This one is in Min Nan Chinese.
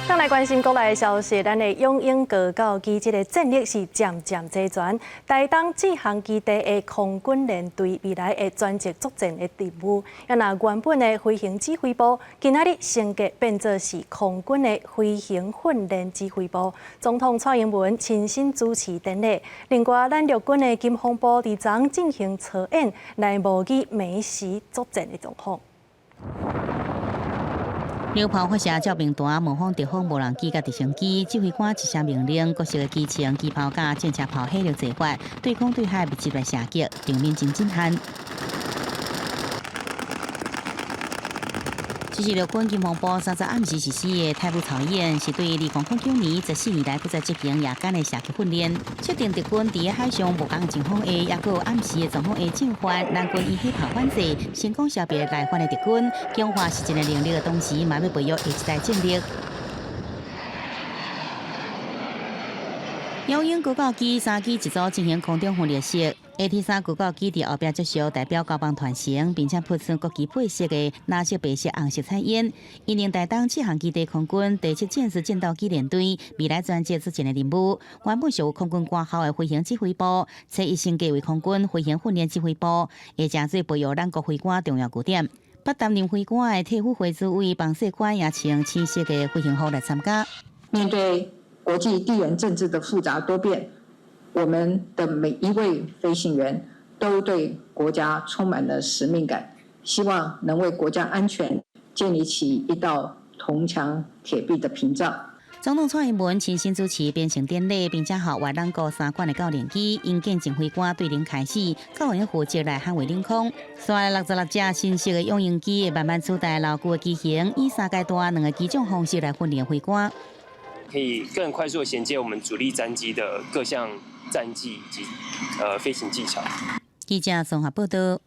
咱來關心國內消息，咱的雄鷹高教機這个戰力是漸漸齊全。台東志航基地的空軍聯隊未來會專職作戰的任務。啊若原本的飛行指揮部，今仔日升格變做是空軍的飛行訓練指揮部。總統蔡英文親身主持典禮。另外，咱陸軍的金風步佇昨進行操演，來模擬美時作戰的狀況。榴炮發射照明彈，模仿敵方無人機佮直升機，指揮官一聲命令，各式的機槍、機炮佮戰車炮火力齊發，對空對海密集來射擊，場面真震撼。這是陸軍金風步30暗時實施的太武操演，是對2009年14年來閣再執行夜間的射擊訓練。設定敵軍佇海上無仝情況下，抑閣有暗時的狀況下進犯，咱軍以火炮反制，成功消滅來犯的敵軍，強化實戰的能力的同時，嘛欲培育下一代戰力。雄鷹高教機三機一組進行空中分列式，AT-3高教機佇後壁接受代表交棒傳承，並且噴出國旗配色的藍色、白色、紅色彩煙。因應台東志航基地空軍第七戰術戰鬥機聯隊未來專職作戰的任務，原本屬於空軍官校的飛行指揮部，初一升格為空軍飛行訓練指揮部，會成做培育咱國飛官重要據點。捌擔任飛官的退伍飛主委彭世寬也穿青色的飛行服來參加。面對國際地緣政治的複雜多變，我們的每一位飛行員都對國家充滿了使命感，希望能為國家安全建立起一道銅牆鐵壁的屏障。總統蔡英文親身主持編成典禮，並且予外咱國三款的教練機，因見證飛官對零開始，教員負責來捍衛領空。紲來66隻新式的雄鷹機會慢慢取代老舊的機型，以三階段兩個機種方式來訓練飛官。可以更快速銜接我們主力戰機的各項戰技以及飛行技巧。記者綜合報道。